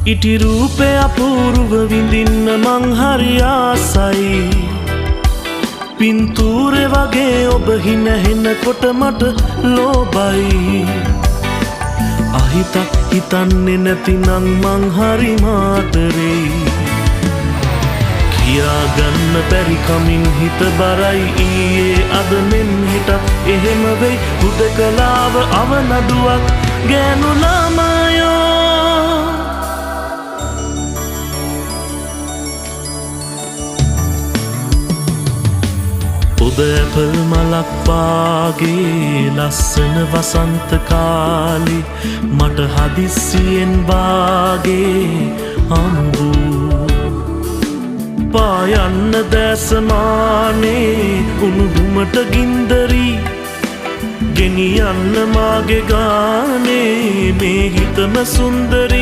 ඉටි රූපේ අපූර්ව විඳින්න මං හරි ආසයි. පින්තූරේ වගේ ඔබ හිනහෙනකොට මට ලෝභයි. අහිතක් හිතන්නේ නැතිනම් මං හරි මාදරේ. කියා ගන්න බැරි කමින් හිත බරයි ඊයේ අද මෙන් හෙටත් එහෙම වෙයි. හුදකලාව අවනඩුවක් ගෑනු ළමයෝ. ඔබ ඇපල් මලක් වාගේ ලස්සන වසන්ත කාලේ මට හදිස්සියෙන් වාගේ හම්බු. පායන්න දැසමානේ උණුහුමට ගින්දරි ගෙනියන්න මාගේ ගානේ මේ හිතම සුන්දරී.